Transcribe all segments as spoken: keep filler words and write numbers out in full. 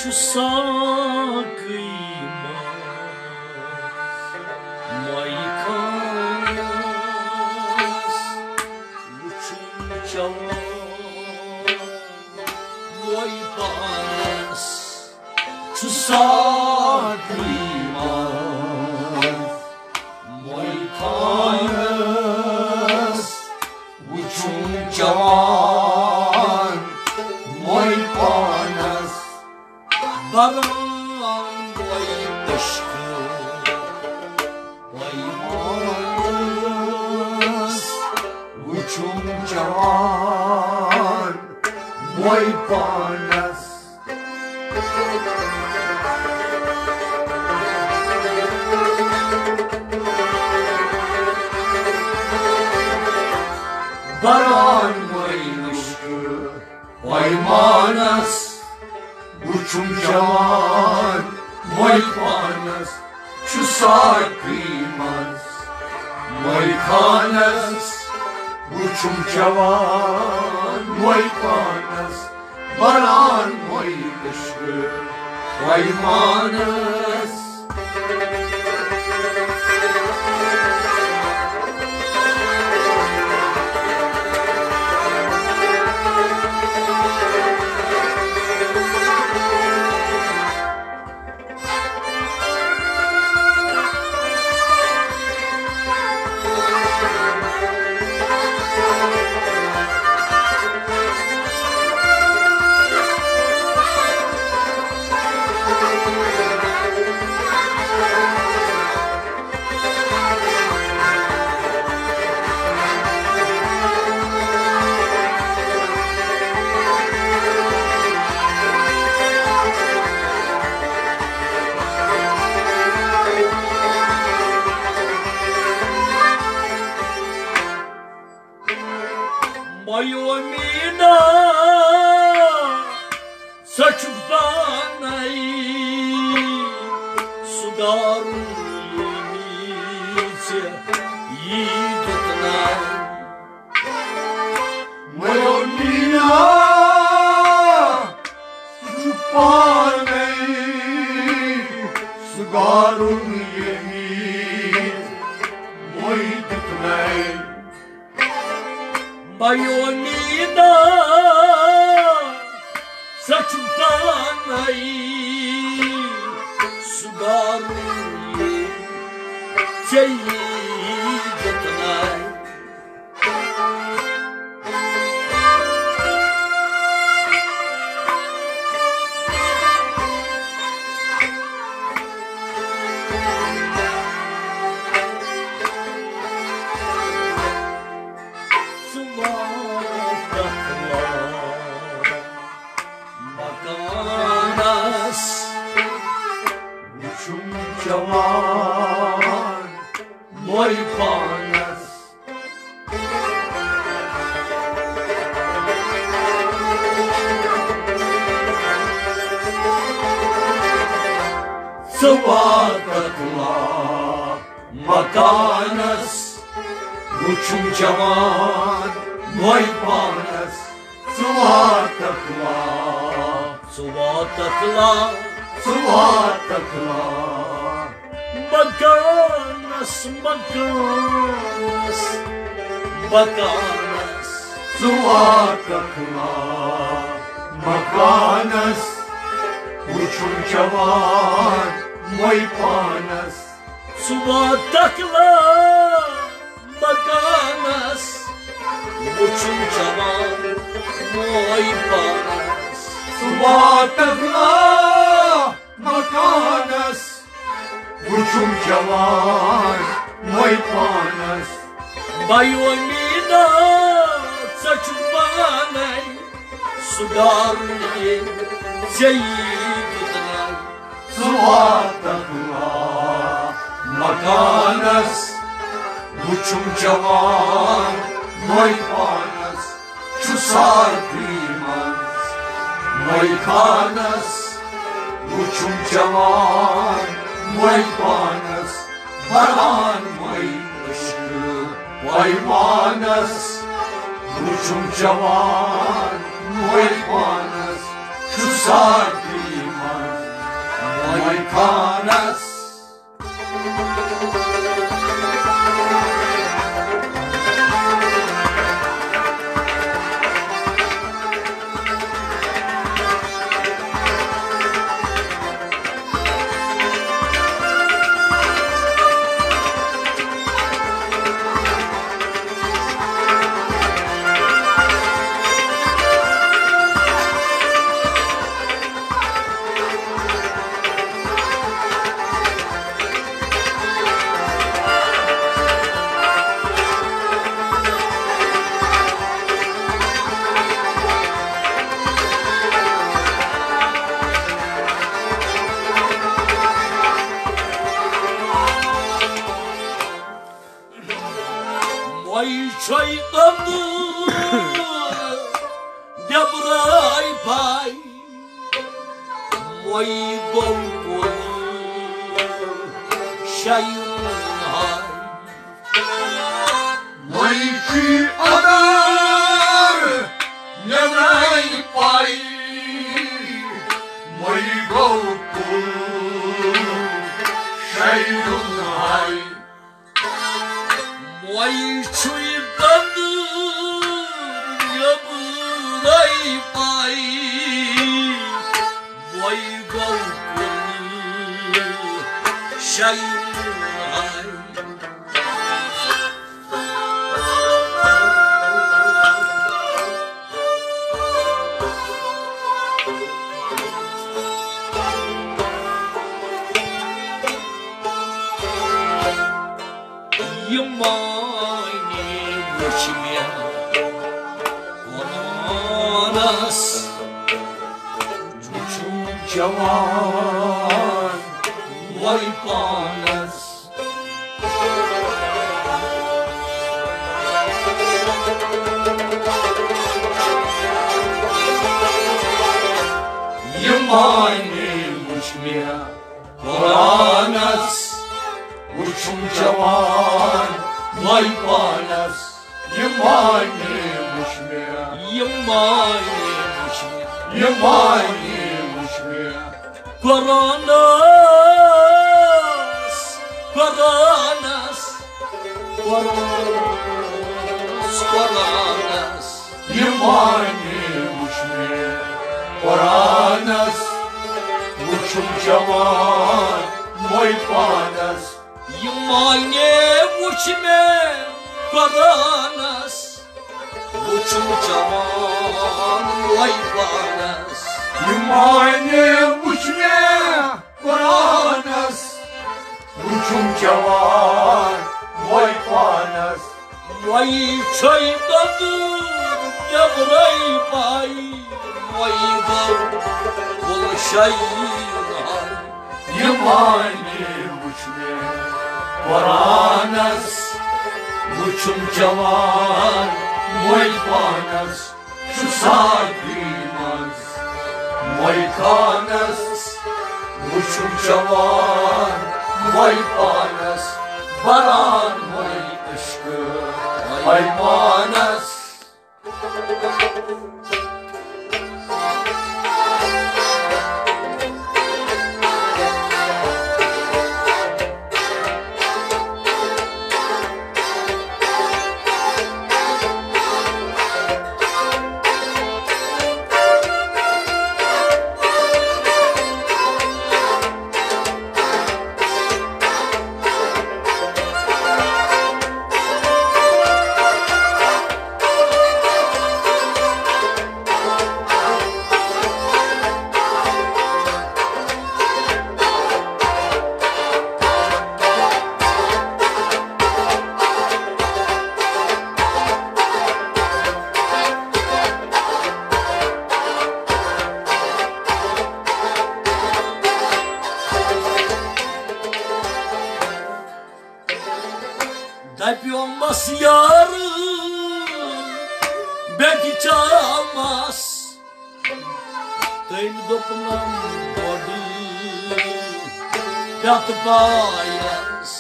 چھُ ساقٕے منٛز مۄے خانس وُچھُن چٮ۪وان مۄے پانس۔ چھُ ساقٕے منٛز مۄے خانس وُچھُن چٮ۪وان مۄے پانس۔ بران مۄے عشقہٕ پیمانس وُچھُن چٮ۪وان مۄے پانس۔ بران مۄے عشقہٕ پیمانس وُچھُن چٮ۪وان مۄے پانس۔ چھُ ساقٕے منٛز مۄے خانس وُچھُن چٮ۪وان مۄے پانس۔ بران مۄے عشقہٕ پیمانس۔ مۄیو میٖنا، ژٕ چھُکھ پانے سُہ دارُن ییٚمۍ ژےٚ یی دیُتنَے۔ مۄیو میٖنا، ژٕ چھُکھ پانے سُہ دارُن ییٚمۍ مۄے دیُتنَے۔ مۄیو میٖنا، ژٕ چھُکھ پانے سُہ دارُن ییٚمۍ ژےٚ یی دیُتنَے۔ ژٕ واتکھ لال مکانس، وُچھُم چوان مۄے پانس۔ ژٕ واتکھ لال مکانس، وُچھُم چوان مۄے پانس۔ ژٕ واتکھ لال، ژٕ واتکھ لال، ژٕ واتکھ لال مکانس، مکانس، مکانس۔ ژٕ واتکھ لال مکانس، وُچھُم چوان مۄے پانس۔ ژٕ واتکھ لال مکانس، وُچھُم چوان مۄے پانس۔ ژٕ واتکھ لال مکانس، وُچھُم چوان مۄے پانس۔ بایو میٖنا، ژٕ چھُکھ پانے سُہ دارُن ییٚمۍ ژےٚ یی دیُتنَے۔ ژٕ واتکھ لال مکانس، وُچھُم چوان مۄے پانس۔ چھُ ساقی منٛز مۄے خانس، وُچھُم چوان مۄے پانس۔ بران مۄے عشقہٕ پیمانس، وُچھُم چوان مۄے پانس۔ چھُ ساقی منٛز چھے تندور نیبرے پے، وۄنۍ گوٚو کُل شیٖن ہاے۔ وۄنۍ چھُے اندر نیبرے پے، وۄنۍ گوٚو کُل شیٖن ہاے۔ وۄنۍ چھُے تندور نیبرے پے، وۄنۍ گوٚو کُل شیٖن ہاے۔ یہِ معنی وُچھ مےٚ قرآنس، وُچھُم جوان وۄنۍ پانس۔ یہِ معنی وُچھ مےٚ قرآنس، وُچھُم جوان وۄنۍ پانس۔ یہِ معنی وُچھ مےٚ، یہِ معنی وُچھ مےٚ، یہِ معنی وُچھ مےٚ۔ قرآنس، قرآنس، قرآنس، قرآنس۔ یہِ معنی وُچھ مےٚ قرآنس، وُچھُم جوان وۄنۍ پانس۔ یہِ معنی وُچھ مےٚ قرآنس، وُچھُم جوان وۄنۍ پانس۔ یہِ معنی وُچھ مےٚ قرآنس، وُچھُم جوان وۄنۍ پانس۔ وۄنۍ چھے تندور نیبرے پے، وۄنۍ گوٚو کُل شیٖن ہاے۔ یہِ معنی وُچھ مےٚ قرآنس، وُچھُم جوان وۄنۍ پانس۔ چھُ ساقی منٛز وۄنۍ خانس، وُچھُم جوان وۄنۍ پانس، بران وۄنۍ عشقہٕ وۄنۍ پانس۔ دپیومس یار، مےٚ تہِ چاو مس۔ تٔمۍ دوٚپنم گۄڈٕ پٮ۪تھ پایس۔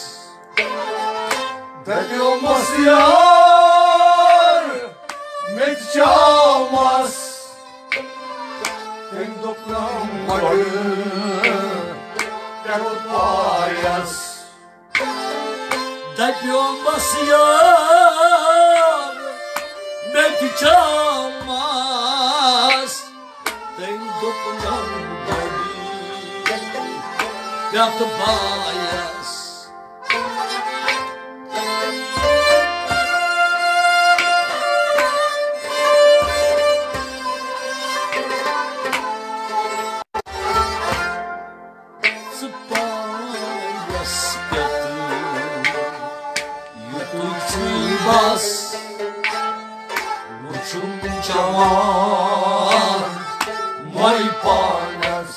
دپیومس یار، مےٚ تہِ چاو مس۔ تٔمۍ دوٚپنم گۄڈٕ پٮ۪تھ پایس۔ دپیومس یار، مےٚ تہِ چاو مس۔ تٔمۍ دوٚپنم گۄڈٕ پٮ۪تھ پایس۔ ژٕ پانس پٮ۪ٹھ یُتُے چھُے بس، وُچھُم جوان وۄنۍ پانس۔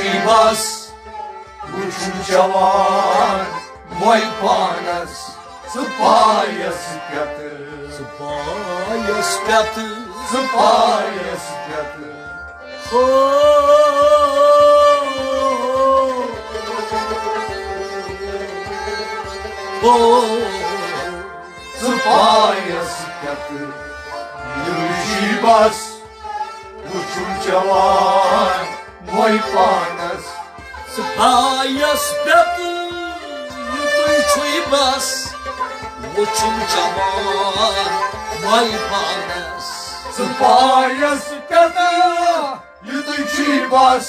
بس وٕچھُن چٮ۪وان مۄے پانس، ژٕ پایس پٮ۪تہٕ۔ ژٕ پایس پٮ۪تہٕ۔ ژٕ پایس پٮ۪تہٕ۔ ہو، ہو۔ ژٕ پایس پٮ۪تھ یُتُے چھُے بس وٕچھُن چٮ۪وان مۄے پانس۔ ژٕ پایس پٮ۪تھ یُتُے چھُے بس وٕچھُن چٮ۪وان مۄے پانس۔ ژٕ پایس پٮ۪تھ یُتُے چھُے بس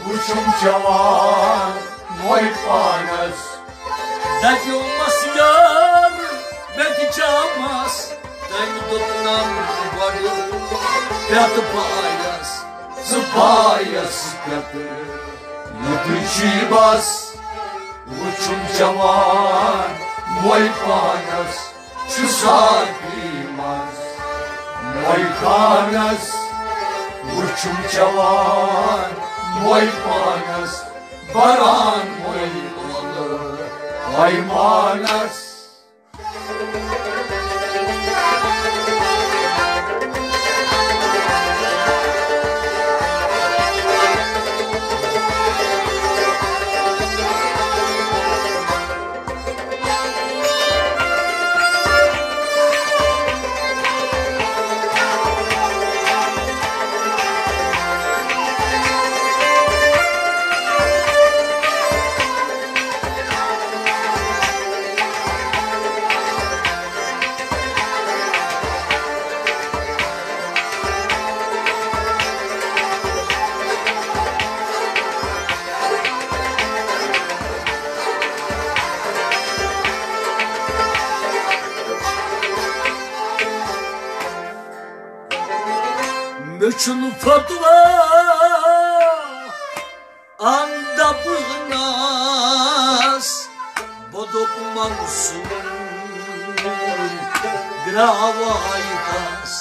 وٕچھُن چٮ۪وان مۄے پانس۔ دَپیومَس یار، مےٚ تہِ چامَس، تٔمۍ دوٚپنَم گۄڈٕ پٮ۪تھ پایَس، ژٕ پایَس پٮ۪تھ۔ یُتُے چھُے بس وٕچھُن چٮ۪وان مۄے پانس۔ چھُ ساقی منٛز مۄے خانس، وٕچھُم چٮ۪وان مۄے پانس، بران مۄے لولہٕ پیمانس۔ مےٚ چھُنہٕ فتوا اَن دَپنَس، بہٕ دوٚپ منصور گراوایتس۔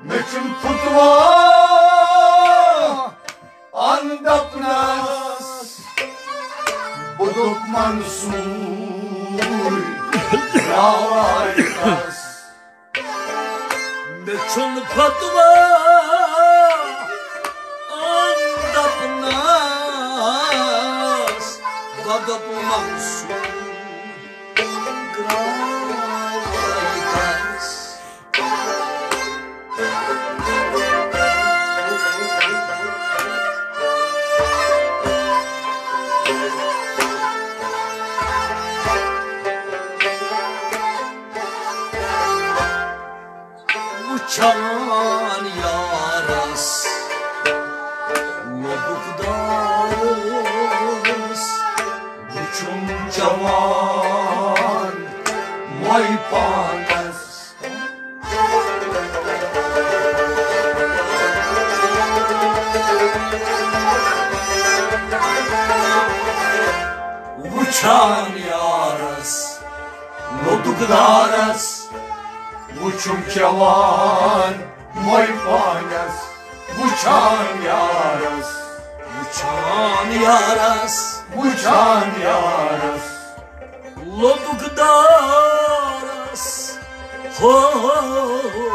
مےٚ چھُنہٕ فتوا اَن دَپنَس، بہٕ دوٚپ منصور گراوایتس۔ مےٚ چھُنہٕ فتوا اَن دَپنَس، بہٕ دوٚپ منصور گراوایتس۔ وٕچھان یارس لوٚبُک دارس، وٕچھُم چٮ۪وان مۄے پانس۔ وٕچھان یارس لوٚبُک دارس، وٕچھُم چٮ۪وان مۄے پانس۔ وٕچھان یارس، وٕچھان یارس، وٕچھان یارس لوٚبُک دارس۔ ہو، ہو، ہو۔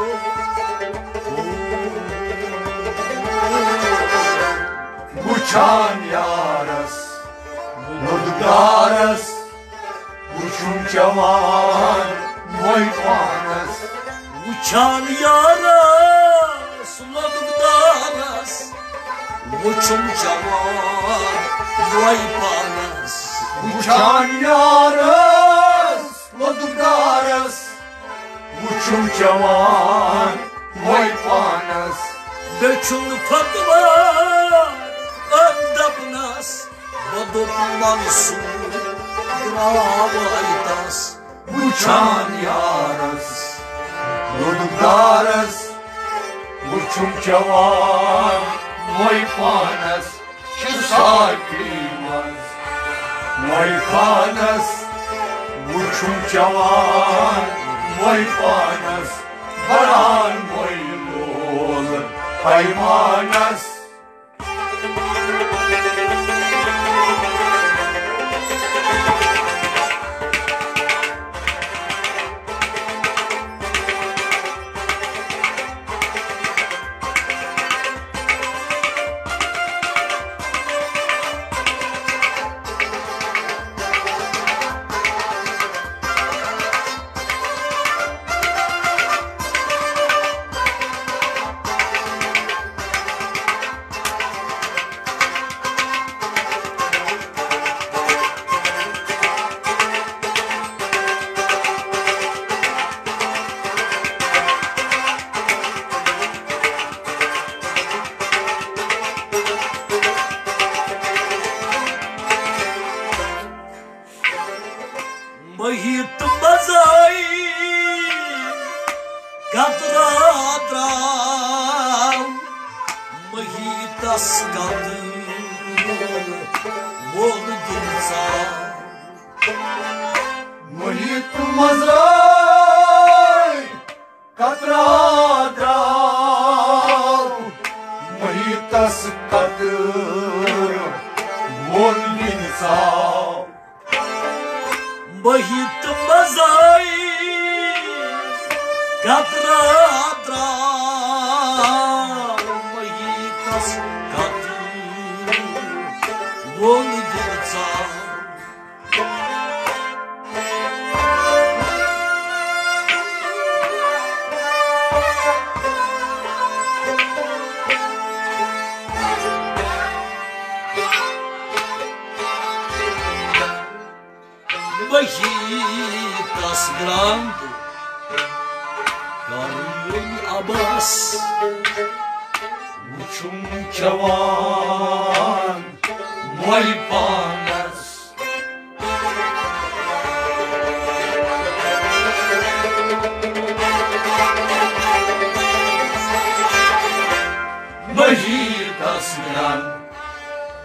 وٕچھان یارس لوٚبُک دارس، وٕچھُم چٮ۪وان مۄے پانس۔ وٕچھان یارس لوٚبُک دارس، وٕچھُم چٮ۪وان مۄے پانس۔ وٕچھان یارس لوٚبُک دارس، وٕچھُم چٮ۪وان مۄے پانس۔ مےٚ چھُنہٕ فتوا اَن دَپنَس، بہٕ دوٚپ منصور گراوایتس۔ وٕچھان یارس لوٚبُک دارس، وٕچھُم چٮ۪وان مۄے پانس۔ چھِ ساقی منٛز مۄے خانس، وٕچھُم چٮ۪وان مۄے پانس، بران مۄے لولہٕ پیمانس۔ قطرٕ وول دِل ژاو۔ محیط منٛزے قطرٕ درٛاو، محیطس قطرٕ وول دِل ژاو۔ محیط منٛزے قطرٕ درٛاو، محیطس قطرٕ وول دِل ژاو۔ محیطس گرٛنٛد کرٕنۍ عبس، وُچھُم چٮ۪وان مۄے پانس۔ محیطس گرٛنٛد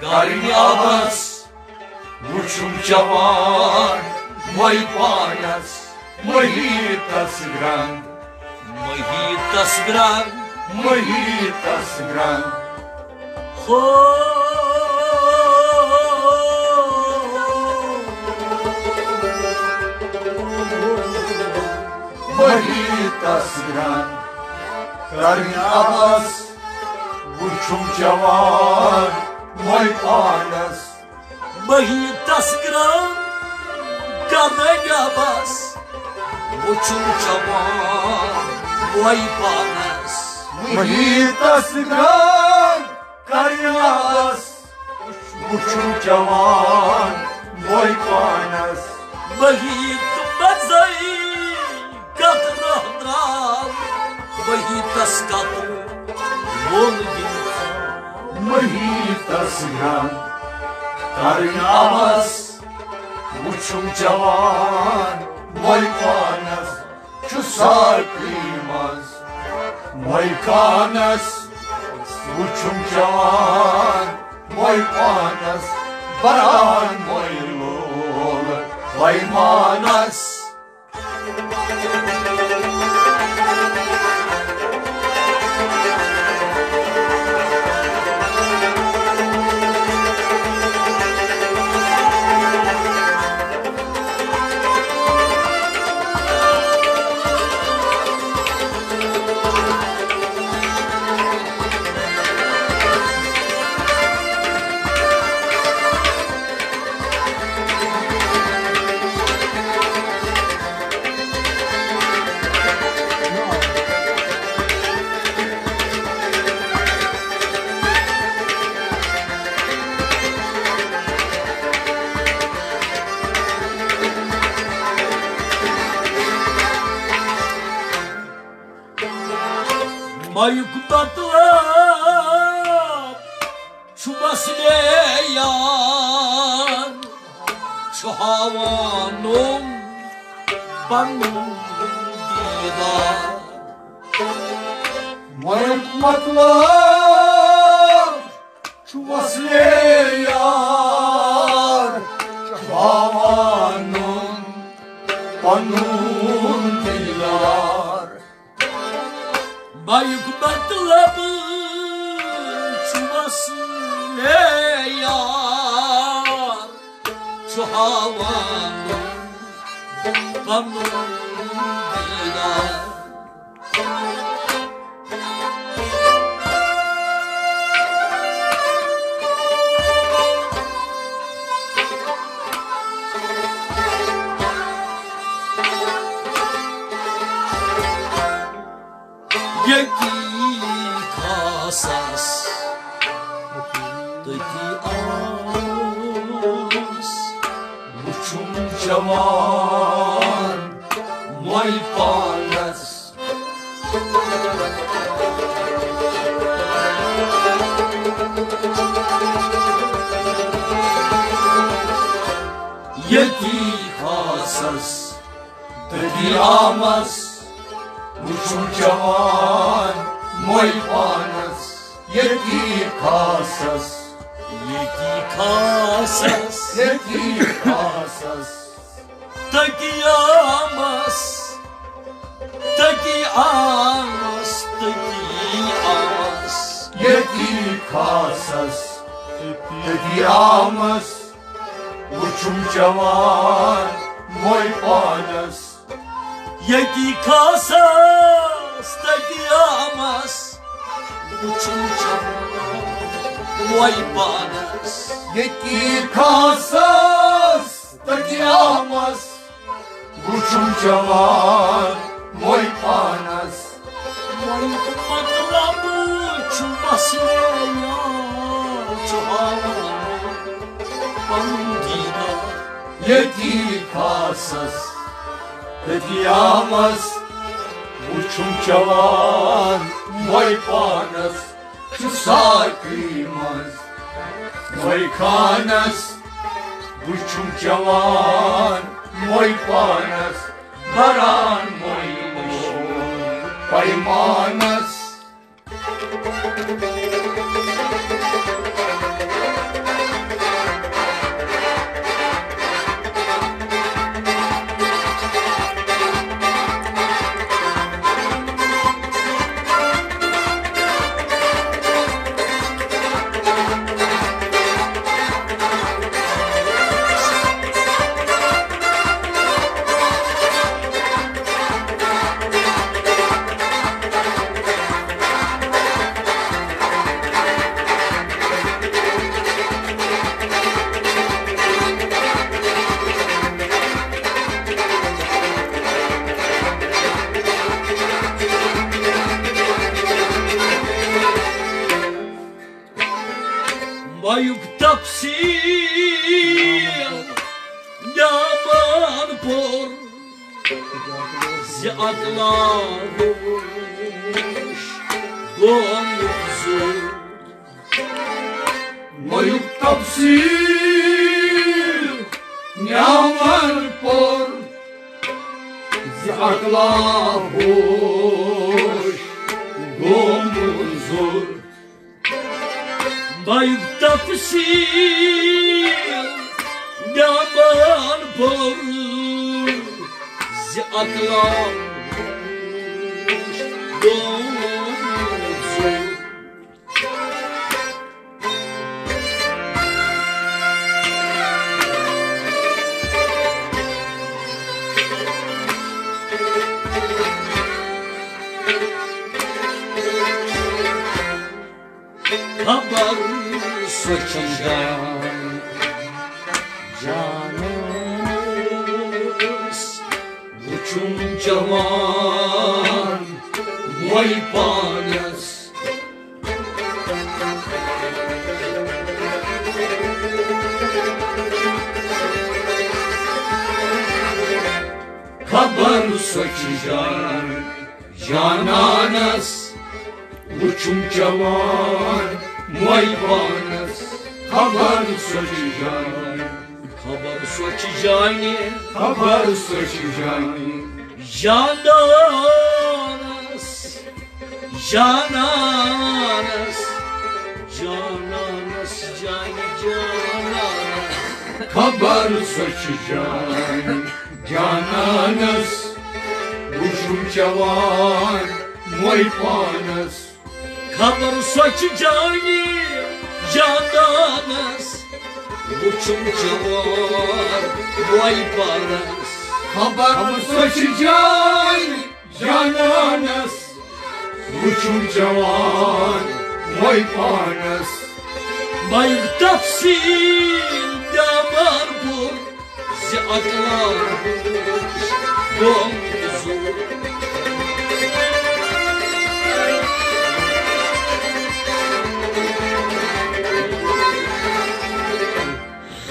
کرٕنۍ عبس، وُچھُم چٮ۪وان مۄے پانس۔ محیطس گرٛنٛد، محیطس گرٛنٛد، محیطس گرٛنٛد۔ ہو۔ محیطس گرٛنٛد کرٕنۍ عبس، وُچھُم چٮ۪وان مۄے پانس۔ محیطس گرٛنٛد کرٕنۍ عبس، وُچھُم چٮ۪وان مۄے پانس۔ محیطس گرٛنٛد کرٕنۍ عبس، وُچھُم چٮ۪وان مۄے پانس۔ محیط منٛزے قطرٕ درٛاو، محیطس قطرٕ وول دِل ژاو۔ محیطس گرٛنٛد کرٕنۍ عبس، وُچھُم چٮ۪وان مۄے پانس۔ چھُ ساقی منٛز مۄے کانس، وُچھُم چٮ۪وان مۄے پانس، بران مۄے لول پیمانس۔ مایُک مطلب چھُ بس مےٚ یار، چھُ ہاوان نوٚو پنُن دیٖدار۔ مایُک مطلب چھُ وصلے یار، چھُ ہاوان پنُن دیٖدار۔ مایُک مطلب چھُ وصلے یار، چھُ ہاوان پنُن دیٖدار۔ ییٚتی خاصس تٔتی آس وُچھُم جوان مۄے پانس۔ ییٚتی خاصس تٔتی آمس وُچھُم جوان مۄے پانس۔ ییٚتی خاصس۔ ییٚتی خاصس۔ ییٚتی خاصس۔ تٔتی آمس۔ تٔتی آمس۔ تٔتی آمس۔ ییٚتی خاصس۔ تٔتی آمس۔ وُچھُم جوان موے پانس۔ ییٚتی خاصس۔ تٔتی آمس۔ وُچھُم جوان موے پانس۔ ییٚتی خاصس۔ تٔتی آمس۔ وُچھُم جوان موے پانس۔ وۄنۍ مطلب چھُ مسلے یار، چھُ ہاوان پنُن دیٖدار۔ ییٚتی خاصس۔ تٔتی آمس۔ وُچھُم جوان موے پانس۔ چھُ ساقی منٛز موے خانس۔ وُچھُم جوان موے پانس۔ بران موے پیمانس۔ ویُک تفصیٖل نیامان پوٚر زِ اکلاوُش گوٚمُت زوٚر۔ ویُک تفصیٖل نیامان پوٚر زِ اکلاوُش گوٚمُت زوٚر۔ ویُک تفصیٖل نیامان پوٚر زِ اکلاوُش گوٚمُت زوٚر۔ خبر سۄ چھِ جان جانس، وُچھُم جوان موے پانس۔ خبر سۄ چھِ جان جانانس، وُچھُم جوان موے پانس۔ خبر سۄ چھِ جان۔ خبر سۄ چھِ جانہِ۔ خبر سۄ چھِ جانہِ۔ جانانس۔ جانانس۔ جانانس۔ جانہِ جانانس۔ خبر سۄ چھِ جانہِ۔ جانانس۔ وُچھُم جوان موے پانس۔ خبر سۄ چھِ جانہِ جانانس، وُچھُم جوان موے پانس۔ خبر سۄ چھِ جانہِ جانانس، وُچھُم جوان موے پانس۔ ویُک تفصیٖل نیامان پوٚر زِ اکلاوُش گوٚمُت زوٚر۔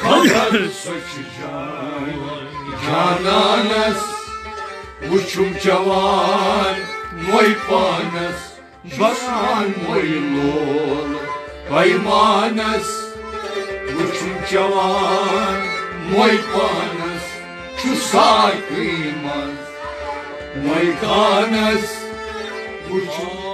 خبر سۄ چھِ جان جانانس، وُچھُم جوان موے پانس۔ بسان موے لول پیمانس، وُچھُم جوان موے پانس۔ چھُ ساقی منٛز موے خانس، وُچھُم